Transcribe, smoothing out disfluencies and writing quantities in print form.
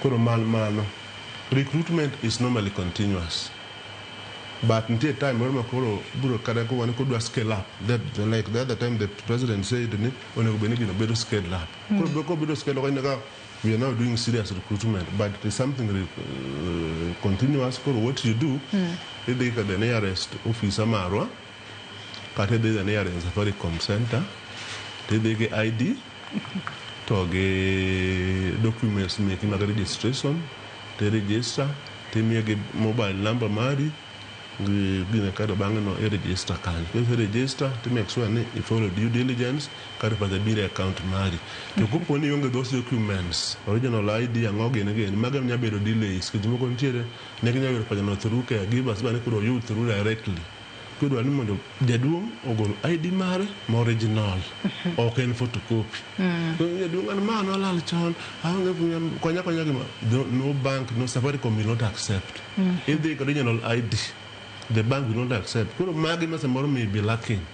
Koro man mano recruitment is normally continuous, but nitie time moro ma koro biro kata ko wan kodwa scale up, that like the other time the president said ni onego bed ni gino bedo scale up. Koro kobedo scale up, ka we are now doing serious recruitment, but it is something continuous. Koro what you do, idhi ka the nearest officer marwa kata idhi the nearest Safaricom center, tidhi gi ID to gi documents meki mag registration, ti register, timiyogi mobile number mari gi gine, kato bang'e no i register kanyo. Kise register, ti make sure ni i follow due diligence, kato pesa biro e account mari. To kopo ni ionge those documents, original ID, ang'o gini gini, mago nya bedo delays, nikech moko nitiere ne ginya yudo pesa no through caregivers ba ni koro oyud through directly. Kidwa ni mondo jaduong' ogol ID mare ma original, ok en photocopy. Koro jaduong' an ma nolal chon, aonge konya konya gima no bank, no Safaricom will not accept. Idhi gi original ID, the bank will not accept. Koro magi ma samoro may be lacking.